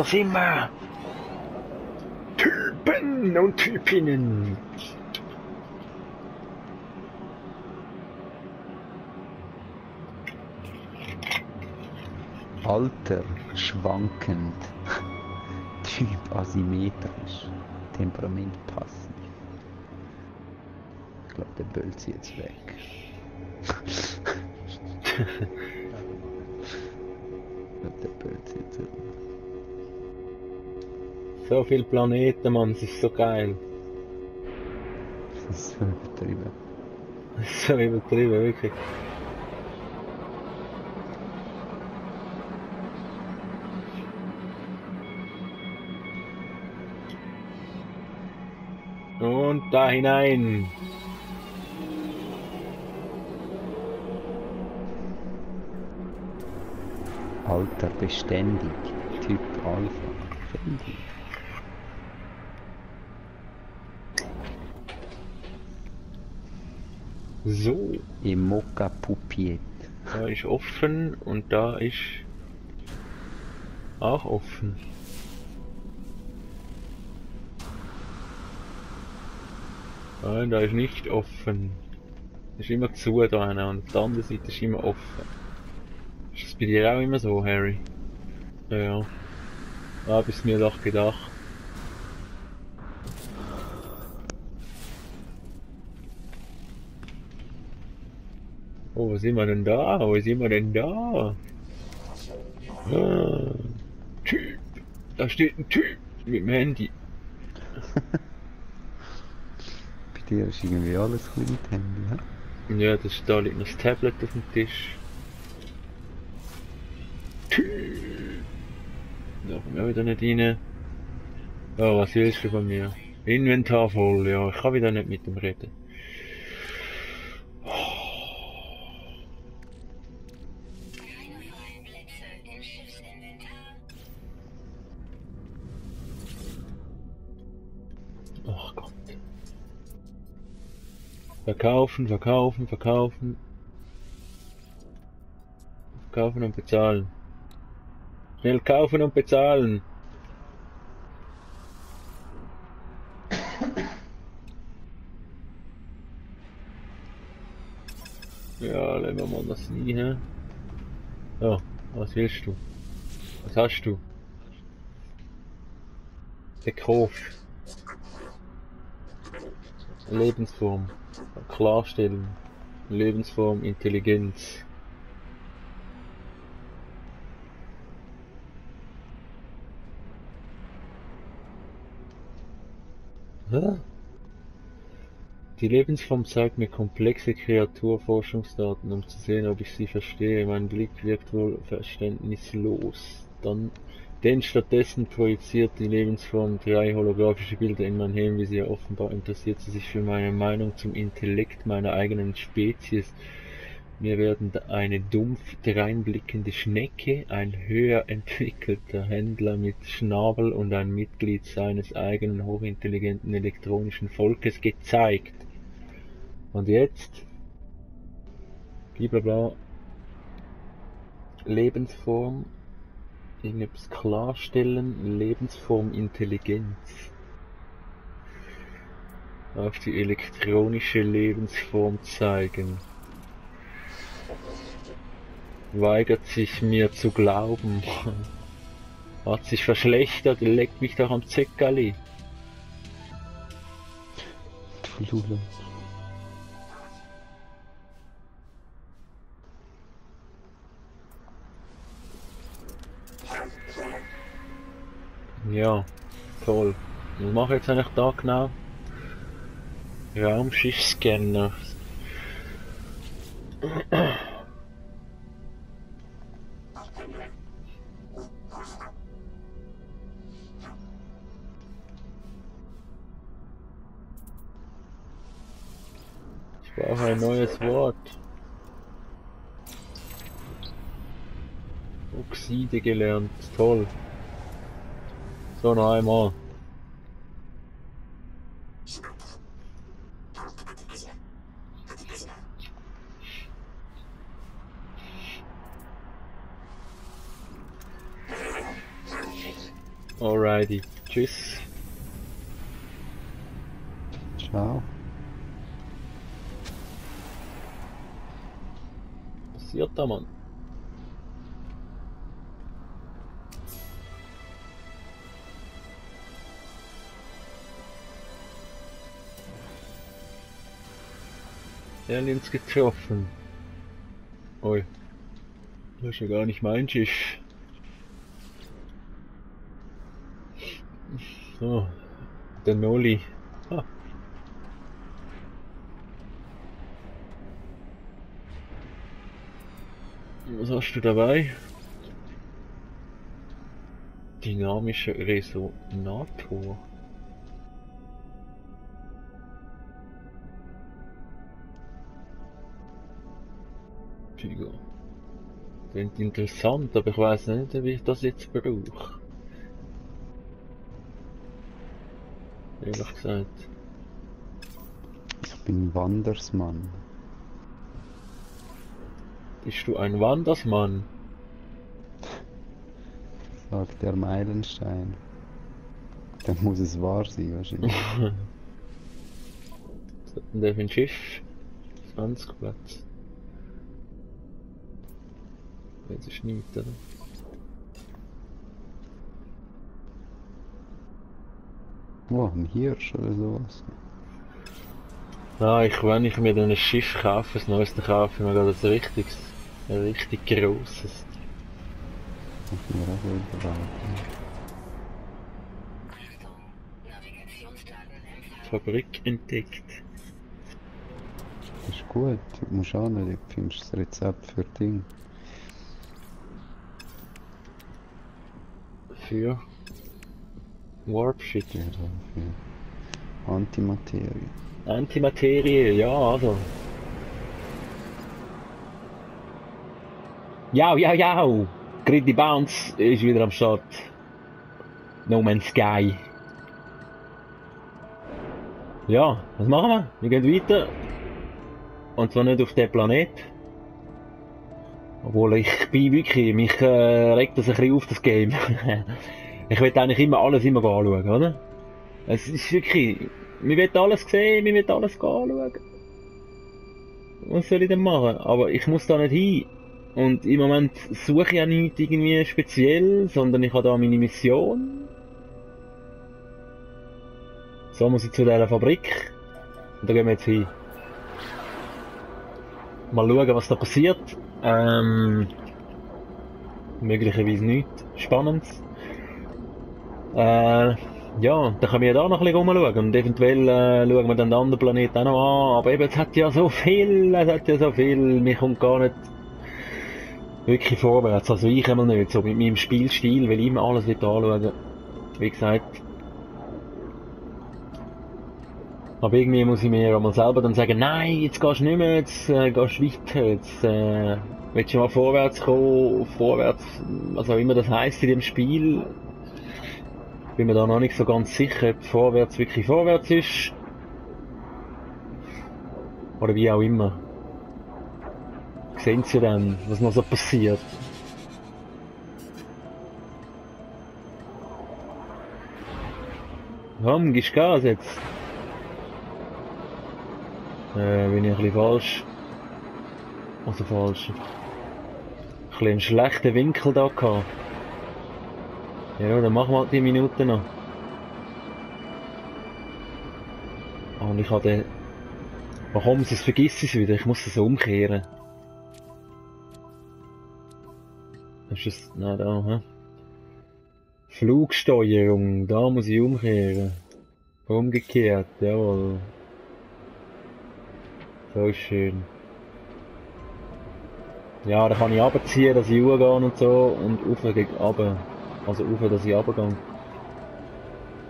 da sind wir! Typen und Typinnen! Alter schwankend. Typ asymmetrisch. Temperament passend. Ich glaube, der bölzt jetzt weg. Ich glaube, der bölzt jetzt weg. So viele Planeten, Mann, das ist so geil. Das ist so übertrieben. Das ist so übertrieben, wirklich. Und da hinein. Alter beständig. Typ Alpha. Beständig. So, Emoka Pupiet. da ist offen und da ist auch offen. Nein, da ist nicht offen. Das ist immer zu da einer und auf der anderen Seite ist immer offen. Ist das bei dir auch immer so, Harry? Ja. Hab ich's mir doch gedacht. Oh, wo sind wir denn da? Wo sind wir denn da? Ah, Typ! Da steht ein Typ mit dem Handy. Bei dir ist irgendwie alles gut mit Handy, hä? Ja, da liegt noch das Tablet auf dem Tisch. Typ! Da kommen wir wieder nicht rein. Ja, was willst du von mir? Inventar voll, ja, ich kann wieder nicht mit dem reden. Ach Gott. Verkaufen, verkaufen, verkaufen. Kaufen und bezahlen. Schnell kaufen und bezahlen. Ja, lassen wir mal das nie, hä? Ja, was willst du? Was hast du? Verkauf. Lebensform. Klarstellen. Lebensform, Intelligenz. Hä? Die Lebensform zeigt mir komplexe Kreaturforschungsdaten, um zu sehen, ob ich sie verstehe. Mein Blick wirkt wohl verständnislos. Denn stattdessen projiziert die Lebensform 3 holographische Bilder in mein Hirn, wie sie ja offenbar interessiert sie sich für meine Meinung zum Intellekt meiner eigenen Spezies. Mir werden eine dumpf dreinblickende Schnecke, ein höher entwickelter Händler mit Schnabel und ein Mitglied seines eigenen hochintelligenten elektronischen Volkes gezeigt. Und jetzt? Blablabla. Lebensform. Irgendetwas klarstellen. Lebensform Intelligenz. Auf die elektronische Lebensform zeigen. Weigert sich mir zu glauben. Hat sich verschlechtert, leckt mich doch am Zeckerli. Du Lula. Ja, toll. Was mache ich jetzt eigentlich da genau? Raumschiffscanner. Ich brauche ein neues Wort. Oxide gelernt, toll. So, noch einmal. Alrighty. Tschüss. Ciao. Was passiert da, Mann? Aliens getroffen. Oi. Das ist ja gar nicht mein Schiff. So. Der Noli. Ah. Was hast du dabei? Dynamischer Resonator. Klingt interessant, aber ich weiß nicht, wie ich das jetzt brauche. Ehrlich gesagt. Ich bin Wandersmann. Bist du ein Wandersmann? Sagt der Meilenstein. Dann muss es wahr sein, wahrscheinlich. Was hat denn der für ein Schiff? 20 Platz. Jetzt ist nichts, oder? Oh, ein Hirsch oder sowas. Ja, wenn ich mir dann ein Schiff kaufe, das neues, dann kaufe ich mir gerade ein richtig grosses. Das ist mir auch überall. Fabrik entdeckt. Das ist gut, du musst auch nicht, du findest das Rezept für Ding. Für Warp Shit. Ja, für Antimaterie. Antimaterie, ja, also. Ja, ja, ja! Gritty Bounce ist wieder am Start. No Man's Sky. Ja, was machen wir? Wir gehen weiter. Und zwar nicht auf den Planet. Obwohl ich bin wirklich, mich regt das ein bisschen auf, das Game. Ich will eigentlich immer alles immer anschauen, oder? Es ist wirklich, wir wollen alles sehen, wir wollen alles anschauen. Was soll ich denn machen? Aber ich muss da nicht hin. Und im Moment suche ich ja nichts irgendwie speziell, sondern ich habe da meine Mission. So muss ich zu dieser Fabrik. Und da gehen wir jetzt hin. Mal schauen, was da passiert. Möglicherweise nichts Spannendes. Ja, dann können wir da noch ein bisschen rumschauen und eventuell schauen wir dann den anderen Planeten auch noch an. Aber eben, es hat ja so viel, mir kommt gar nicht wirklich vorwärts. Also ich einmal nicht, so mit meinem Spielstil, weil ich immer alles anschauen. Wie gesagt. Aber irgendwie muss ich mir einmal selber dann sagen, nein, jetzt gehst du nicht mehr, jetzt gehst du weiter, jetzt willst du mal vorwärts kommen, vorwärts, was auch immer das heisst in dem Spiel. Bin mir da noch nicht so ganz sicher, ob vorwärts wirklich vorwärts ist. Oder wie auch immer. Sehen Sie dann, was noch so passiert. Komm, gibst Gas jetzt. Bin ich ein bisschen falsch. Also falsch. Ein bisschen einen schlechten Winkel da gehabt. Ja, dann machen wir halt die Minuten noch. Und ich habe den... Oh komm, sonst vergiss es wieder, ich muss es umkehren. Ist das... Nein, da, hä? Flugsteuerung, da muss ich umkehren. Umgekehrt, jawohl. So ist schön. Ja, da kann ich runterziehen, dass ich hochgehe und so, und rauf gegen runter. Also rauf, dass ich runtergehe.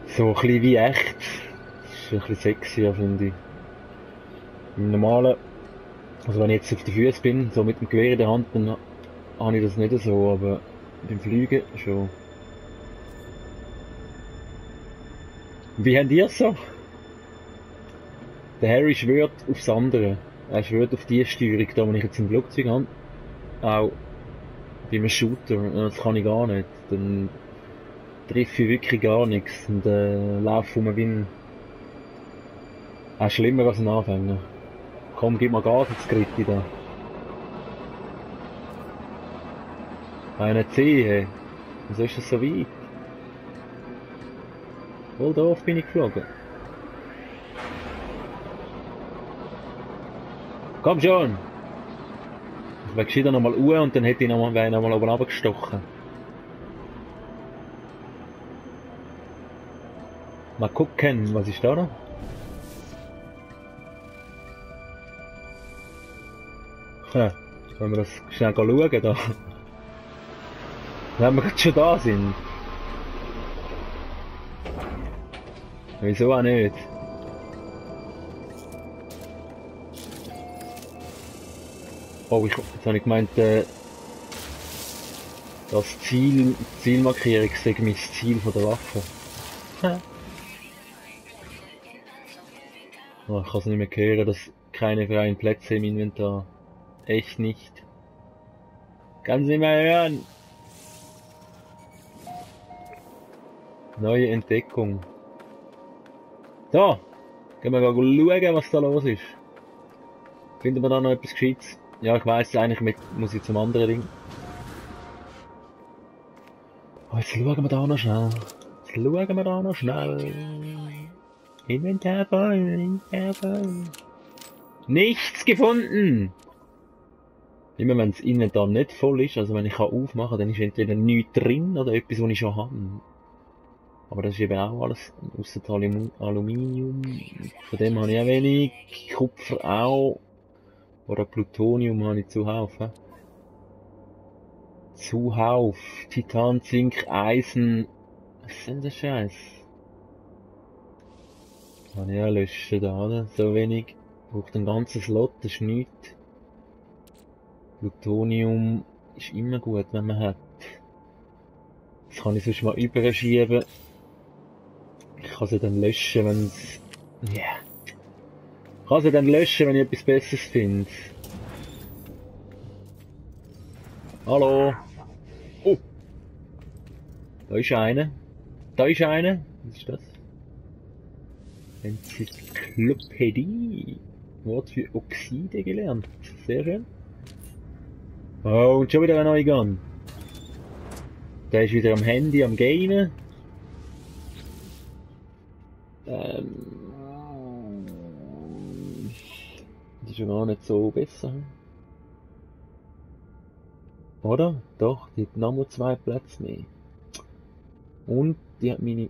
So ein bisschen wie echt. Das ist ein bisschen sexier, finde ich. Im Normalen, also wenn ich jetzt auf den Füßen bin, so mit dem Gewehr in der Hand, dann habe ich das nicht so, aber beim Fliegen schon. Wie habt ihr es so? Der Harry schwört aufs andere. Er schwört auf die Steuerung, da wo ich jetzt im Flugzeug habe. Auch bei einem Shooter, das kann ich gar nicht. Dann treffe ich wirklich gar nichts und laufe um wie ein... schlimmer als ein Anfänger. Komm, gib mal Gas ins Gritti da. Eine C, hey. Wieso ist das so weit? Wohl doof bin ich geflogen. Komm schon! Ich wäre gescheiter nochmal uhr und dann hätte ich nochmal oben runtergestochen. Mal gucken, was ist da noch? Ja, wenn wir das schnell schauen da. Wenn wir gerade schon da sind. Wieso auch nicht? Oh, jetzt habe ich gemeint, das Zielmarkierung sei mein Ziel von der Waffe. Oh, ich kann es nicht mehr hören, dass keine freien Plätze im Inventar. Echt nicht. Kann's nicht mehr hören. Neue Entdeckung. So, gehen wir mal schauen, was da los ist. Finden wir da noch etwas Gescheites? Ja, ich weiss eigentlich, muss ich zum anderen Ding. Oh, jetzt schauen wir da noch schnell. Inventar voll. Nichts gefunden! Immer wenn das Inventar nicht voll ist, also wenn ich aufmachen kann, dann ist entweder nichts drin oder etwas, was ich schon habe. Aber das ist eben auch alles ausser Aluminium. Von dem habe ich auch wenig. Kupfer auch. Oder Plutonium habe ich zuhauf. Zuhauf. Titan, Zink, Eisen. Was ist denn der Scheiß? Kann ich auch löschen da, oder? So wenig. Braucht ein ganzes Lot, das ist nichts. Plutonium ist immer gut, wenn man hat. Das kann ich sonst mal überschieben. Ich kann sie dann löschen, wenn es... Ja. Ich kann sie dann löschen, wenn ich etwas Besseres finde. Hallo? Oh! Da ist einer. Was ist das? Enzyklopädie. Wort für Oxide gelernt. Sehr schön. Oh, und schon wieder ein neuer Gun. Der ist wieder am Handy, am Gamen. Das ist ja gar nicht so besser. Oder? Doch, die hat noch mal 2 Plätze mehr. Und die hat meine...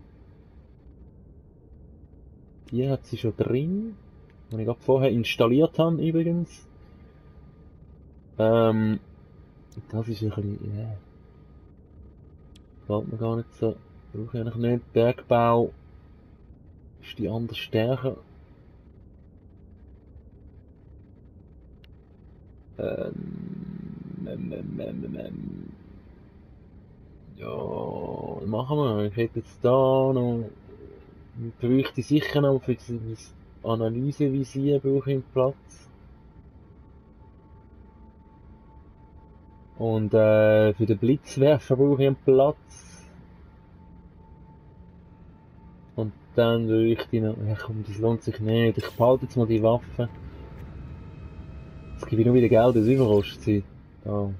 Die hat sie schon drin. Die ich gerade vorher installiert habe, übrigens. Das ist ein bisschen... Ja. Gefällt mir gar nicht so. Brauche ich eigentlich nicht. Bergbau ist die andere stärker. Ja, machen wir. Ich hätte jetzt da noch... Ich bräuchte sicher noch für das Analysevisier brauche ich einen Platz. Und für den Blitzwerfer brauche ich einen Platz. Und dann bräuchte ich noch... Ja komm, das lohnt sich nicht. Ich behalte jetzt mal die Waffe. Jetzt gebe ich nur wieder Geld aus Überrostzeit. Da.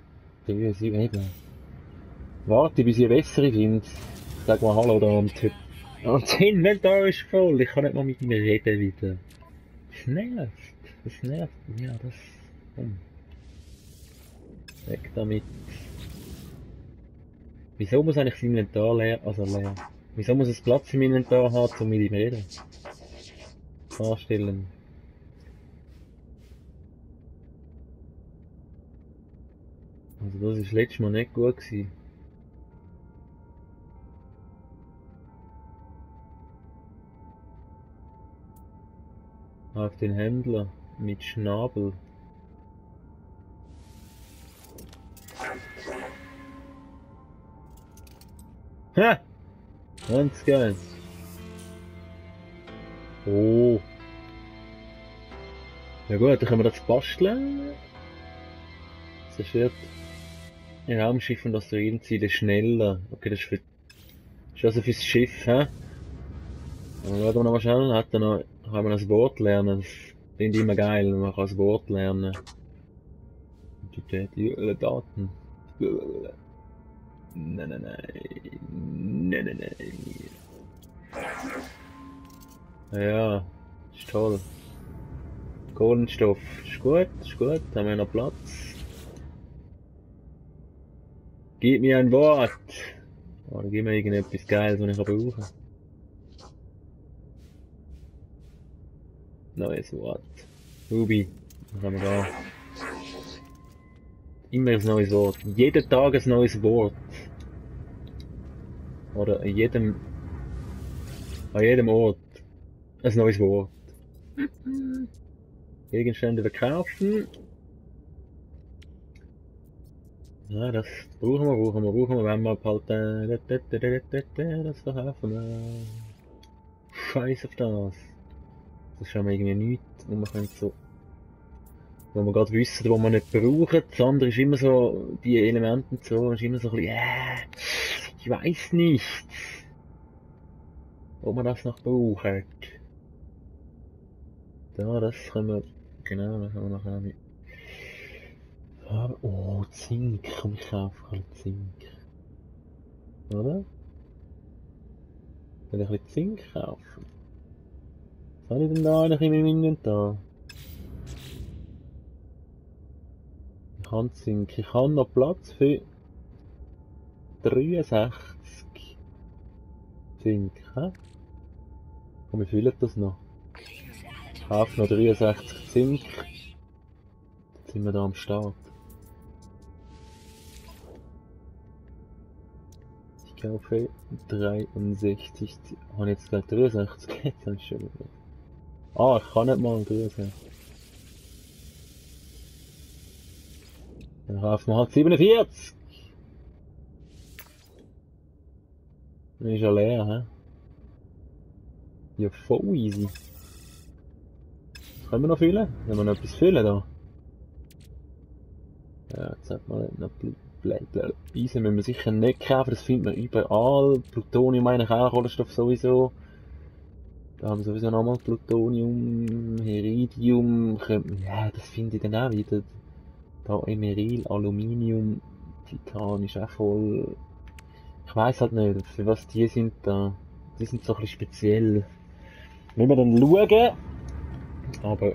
3, 7, eben. Warte, bis ich eine bessere finde. Sag mal Hallo da am Typ. Und das Inventar ist voll. Ich kann nicht mal mit ihm reden wieder. Das nervt. Das nervt. Ja, das... Weg damit. Wieso muss eigentlich das Inventar leer... Also leer. Wieso muss es Platz im Inventar haben, um mit ihm reden? Anstellen. Also das ist letztes Mal nicht gut gewesen. Auf den Händler mit Schnabel. Ha! Ganz geil. Oh. Ja gut, dann können wir das basteln. Zerstört ein Raumschiff und Asteroidenziele schneller. Okay, das ist Ist also fürs Schiff, hä? Dann schauen wir noch mal schnell, kann man das Wort lernen. Das finde ich immer geil, man kann das Wort lernen. Die Daten. Nein, nein, nein. Nein, nein, nein. Ja, ist toll. Kohlenstoff, ist gut, haben wir noch Platz. Gib mir ein Wort. Oder gib mir irgendetwas Geiles, was ich brauchen kann. Neues Wort. Ruby, was haben wir da? Immer ein neues Wort. Jeden Tag ein neues Wort. Oder an jedem Ort ein neues Wort. Gegenstände verkaufen. Ja, das brauchen wir, wenn wir halt das verkaufen. Scheiß auf das. Das ist schon mal irgendwie nichts, wo man so, wo wir gerade wissen, wo man nicht brauchen. Das andere ist immer so, die Elemente und so, ist immer so ein bisschen, ich weiß nicht, ob man das noch braucht. Da, das können wir, genau, das haben wir nachher mit. Oh, Zink, komm, ich kaufe halt Zink. Oder? Will ich ein bisschen Zink kaufen? Was habe ich denn da eigentlich in meinem Inventar? Ich habe Zink. Ich habe noch Platz für 63 Zink. Hä? Komm, wir füllen das noch. Ich kaufe noch 63 Zink. Jetzt sind wir da am Start. Ich kaufe 63. Habe ich jetzt gleich 63? Jetzt habe ich schon wieder. Ah, ich kann nicht mal 63. Dann kaufen wir halt 47. Dann ist ja leer, hä? Ja, voll easy. Können wir noch füllen? Können wir noch etwas füllen da? Ja, jetzt hat man noch Eisen müssen wir sicher nicht kaufen, das findet man überall. Plutonium eigentlich auch, Kohlenstoff sowieso. Da haben wir sowieso nochmal Plutonium, Iridium, ja, das finde ich dann auch wieder. Da Emeril, Aluminium, Titan ist auch voll. Ich weiß halt nicht, für was die sind da. Die sind so ein bisschen speziell. Müssen wir dann schauen. Aber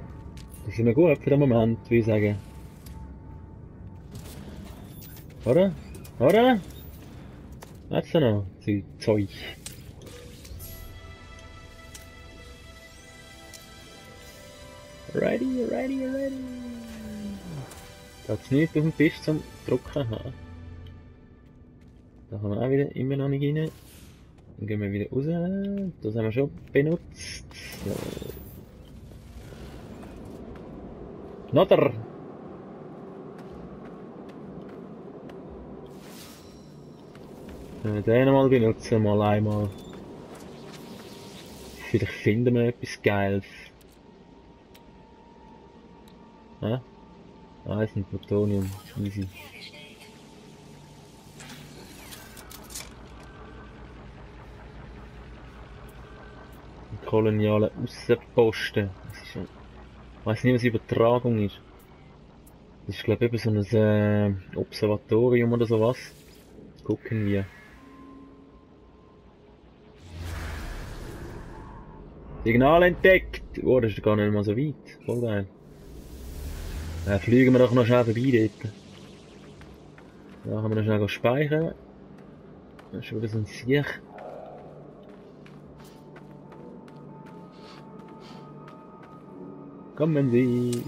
das sind wir gut für den Moment, würde ich sagen. Oder? Oder? Was denn noch? Zeug. Ready. Da hat's nichts auf dem Tisch zum Drucken haben. Da haben wir auch wieder immer noch nicht rein. Dann gehen wir wieder raus. Das haben wir schon benutzt. So. Notter! Den mal benutzen, mal einmal. Vielleicht finden wir etwas Geiles. Hä? Eisen, Plutonium, easy. Koloniale Aussenposten. Ich weiss nicht, was Übertragung ist. Das ist, glaube ich, eben so ein Observatorium oder sowas. Gucken wir. Signal entdeckt! Oh, das ist gar nicht mal so weit. Voll geil. Fliegen wir doch noch schnell vorbei dort. Da können wir noch schnell speichern. Das ist schon wieder so ein Sieg. Kommen Sie!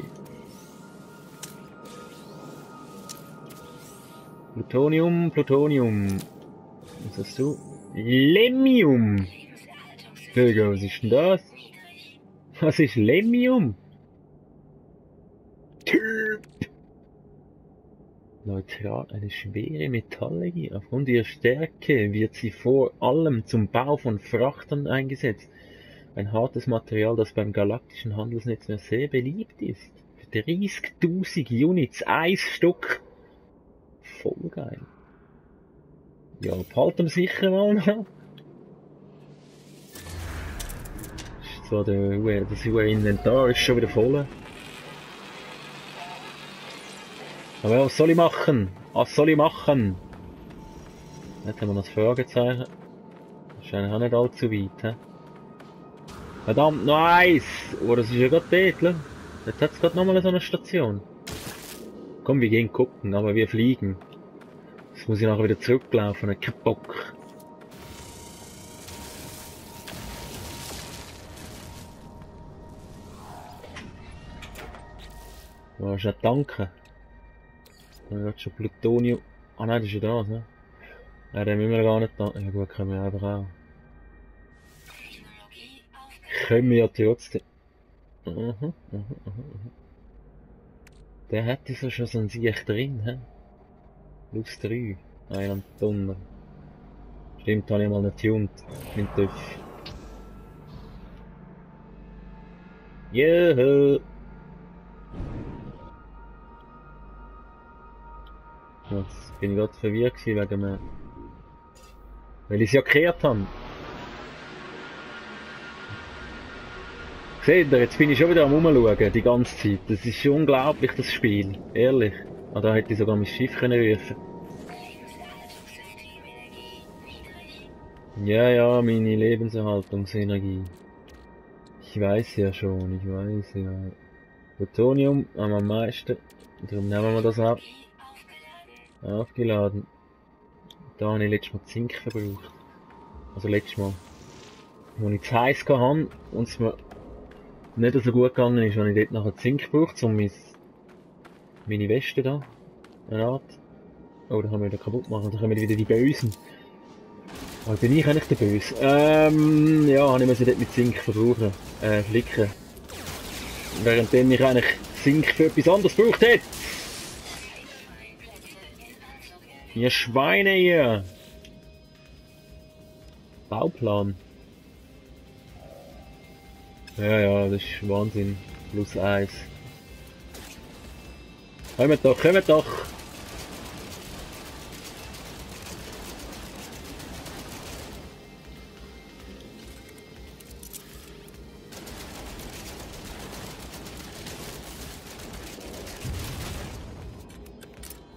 Plutonium. Was hast du? Lemium! Digga, was ist denn das? Was ist Lemium? Typ! Neutral, eine schwere Metallegie. Aufgrund ihrer Stärke wird sie vor allem zum Bau von Frachtern eingesetzt. Ein hartes Material, das beim galaktischen Handelsnetz mehr sehr beliebt ist. Für 30.000 Units, 1 Stück. Voll geil. Ja, behalten wir sicher mal noch. zwar das Inventar ist schon wieder voll. Aber was soll ich machen? Was soll ich machen? Jetzt haben wir noch das Fragezeichen. Wahrscheinlich auch nicht allzu weit, he? Verdammt, noch eins! Oh, das ist ja gerade dort, ne? Jetzt hat es gerade nochmal so eine Station. Komm, wir gehen gucken, aber wir fliegen. Jetzt muss ich nachher wieder zurücklaufen, kein Bock. Wo ist ein Tanken? Da hat schon Plutonium. Ah nein, das ist ja das, ne? Ja, den müssen wir gar nicht tanken. Ja gut, können wir einfach auch. Können wir ja trotzdem. Der hätte so schon so ein Siech drin, hä? Plus 3. Ein am Donner. Stimmt, habe ich mal nicht tuned. Mit TÜV. Juhu! Jetzt bin ich gerade verwirrt gewesen wegen mir. Weil ich es ja gekehrt habe. Seht ihr, jetzt bin ich schon wieder am Rumschauen, die ganze Zeit. Das ist schon unglaublich, das Spiel. Ehrlich. Ah, da hätte ich sogar mein Schiff können rufen. Ja, ja, meine Lebenserhaltungsenergie. Ich weiß ja schon, ich weiß ja. Plutonium haben wir am meisten. Darum nehmen wir das ab. Aufgeladen. Da habe ich letztes Mal Zink verbraucht. Also letztes Mal. Als ich zu heiß hatte und es mir nicht so gut gegangen ist, habe ich dort nachher Zink gebraucht, um meine Weste da. Eine Art. Oh, da haben wir wieder kaputt gemacht. Da kommen wieder die Bösen. Aber bin ich eigentlich der Böse? Ja, habe ich dort mit Zink verbrauchen. Flicken. Währenddem ich eigentlich Zink für etwas anderes gebraucht hätte. Ihr Schweine hier! Bauplan. Ja, ja, das ist Wahnsinn. Plus 1. Kommt doch, kommt doch!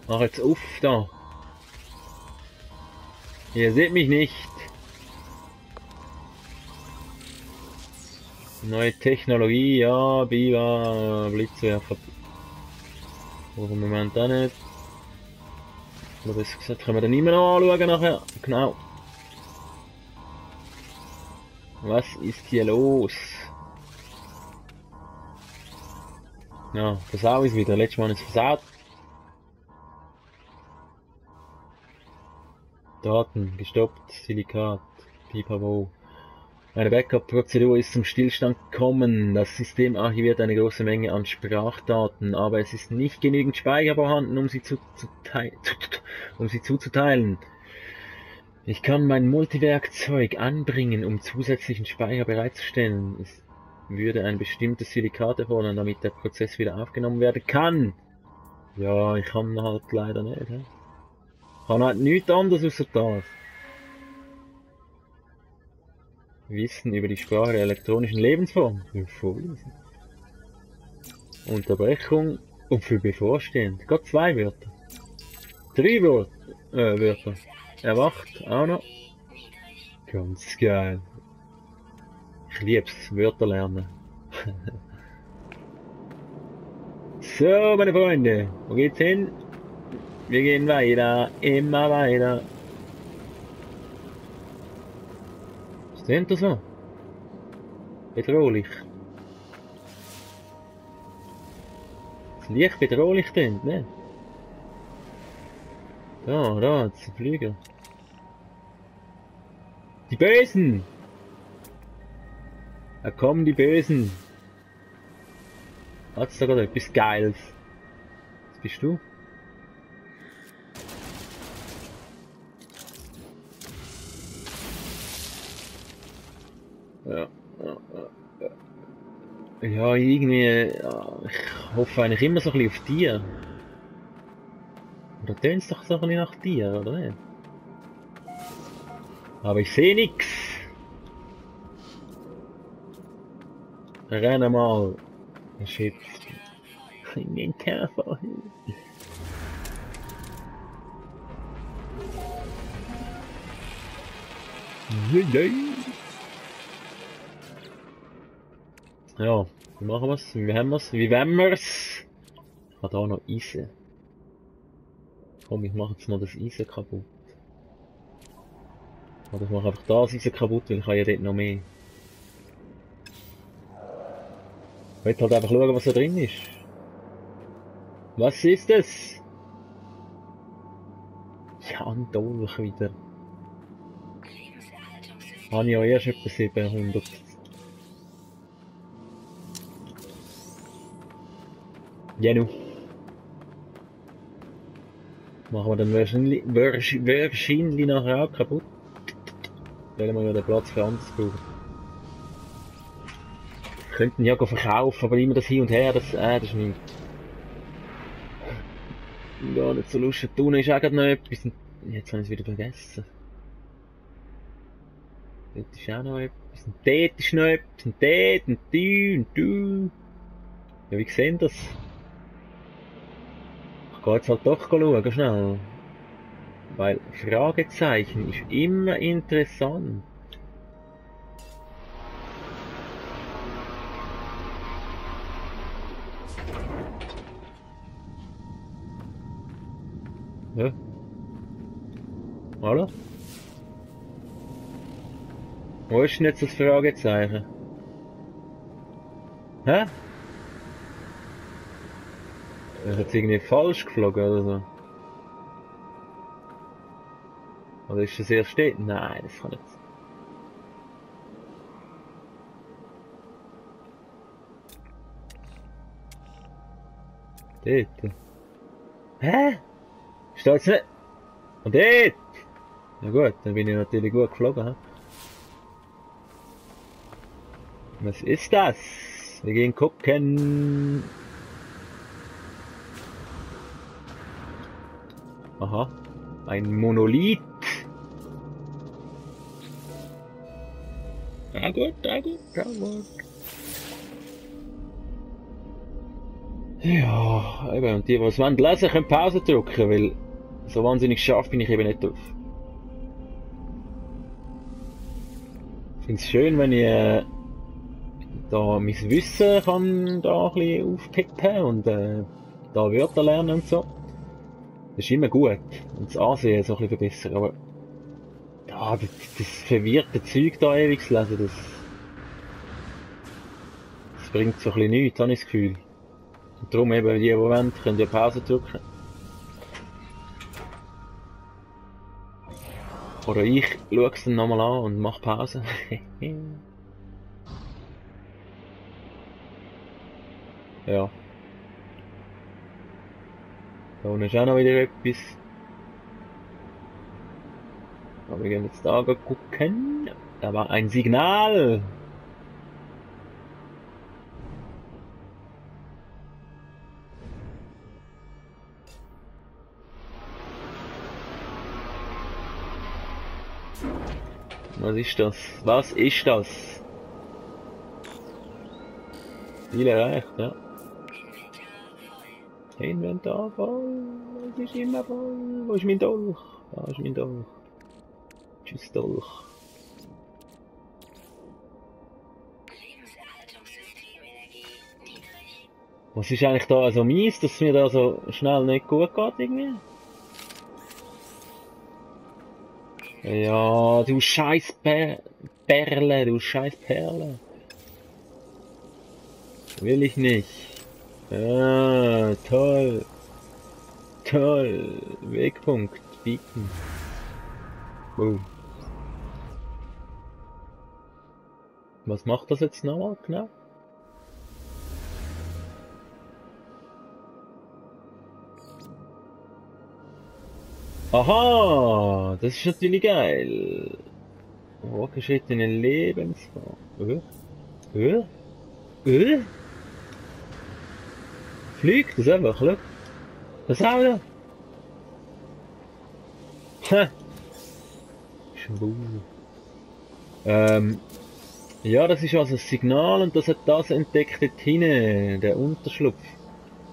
Mach jetzt auf da! Ihr seht mich nicht! Neue Technologie, ja, Biwa, Blitzwerfer. Brauchen wir im Moment auch nicht. Oder besser gesagt, können wir dann immer noch anschauen nachher. Genau. Was ist hier los? Ja, versau ist wieder. Letztes Mal ist es versaut. Daten, gestoppt, Silikat, Pipapo. Eine Backup-Prozedur ist zum Stillstand gekommen. Das System archiviert eine große Menge an Sprachdaten, aber es ist nicht genügend Speicher vorhanden, um sie zuzuteilen. Ich kann mein Multiwerkzeug anbringen, um zusätzlichen Speicher bereitzustellen. Es würde ein bestimmtes Silikat erfordern, damit der Prozess wieder aufgenommen werden kann. Ja, ich kann halt leider nicht. He? Ich kann halt nichts anderes außer das. Wissen über die Sprache der elektronischen Lebensform. Vorlesen. Unterbrechung und für bevorstehend. Gott 2 Wörter. 3 Wörter. Erwacht auch noch. Ganz geil. Ich lieb's, Wörter lernen. So, meine Freunde, wo geht's hin? Wir gehen weiter, immer weiter. Was ist denn das so? Bedrohlich. Das Licht bedrohlich klingt, ne? Da, jetzt ein Flüger. Die Bösen! Da kommen die Bösen! Hat's da gerade etwas Geiles? Was bist du? Ja, irgendwie, ja, ich hoffe eigentlich immer so ein bisschen auf Tier. Oder tönt's doch so ein bisschen nach Tier, oder nicht? Aber ich sehe nix. Renn mal. Shit. In den Käfer. Ja, wie machen wir's? Wie haben wir's? Wie wollen wir's? Ich habe da noch Eisen. Komm, ich mache jetzt mal das Eisen kaputt. Oder ich mache einfach das Eisen kaputt, weil ich habe ja dort noch mehr. Ich will halt einfach schauen, was da drin ist. Was ist es? Ja, ein Dolch wieder. Habe ich ja erst etwa 700. Genau. Machen wir dann wahrscheinlich nachher auch kaputt. Weil wir ja den Platz für anderes brauchen. Wir könnten ja verkaufen, aber immer das hin und her, das ist nicht. Gar nicht so lustig. Da unten ist auch gerade noch etwas. Jetzt habe ich es wieder vergessen. Dort ist auch noch etwas. Und dort ist noch etwas. Und dort und du und du. Ja, wie sehen das? Ich gehe jetzt halt doch schauen, schnell. Weil Fragezeichen ist immer interessant. Ja. Hallo? Wo ist denn jetzt das Fragezeichen? Hä? Er hat irgendwie falsch geflogen oder so. Oder ist das erst dort? Nein, das kann nicht sein. Dort. Hä? Steht's nicht? Und dort! Na gut, dann bin ich natürlich gut geflogen. He? Was ist das? Wir gehen gucken. Aha, ein Monolith. Na gut, na gut, na gut. Ja, eben, und die, die es lesen wollen, können Pause drücken, weil so wahnsinnig scharf bin ich eben nicht drauf. Ich finde es schön, wenn ich da mein Wissen kann da ein bisschen aufpippen und da Wörter lernen und so. Das ist immer gut. Und das Ansehen so ein bisschen verbessern, aber ja, das verwirrte Zeug da ewig zu lesen, das bringt so ein bisschen nichts, habe ich das Gefühl. Und darum eben, die wollen, können ja Pause drücken. Oder ich schaue es dann nochmal an und mache Pause. Ja. Da unten ist auch noch wieder etwas. Aber wir gehen jetzt da gucken. Da war ein Signal. Was ist das? Was ist das? Ziel erreicht, ja. Inventar voll. Es ist immer voll. Wo ist mein Dolch? Da ist mein Dolch. Tschüss, Dolch. Was ist eigentlich da so mies, dass es mir da so schnell nicht gut geht irgendwie? Ja, du scheiß Perle, du scheiß Perle. Will ich nicht. Ja, toll. Toll. Wegpunkt. Bieten. Boom. Was macht das jetzt nochmal genau? Aha, das ist natürlich geil. Schritt in den Lebensform. Fliegt das einfach, schau. Das Auto. Ha. Schwul. Ja, das ist also das Signal und das hat das entdeckt dort hinten, der Unterschlupf.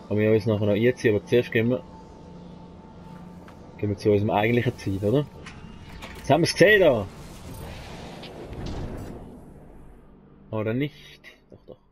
Kann wir uns nachher noch einziehen, aber zuerst gehen wir zu unserem eigentlichen Ziel, oder? Jetzt haben wir es gesehen da! Oder nicht? Doch, doch.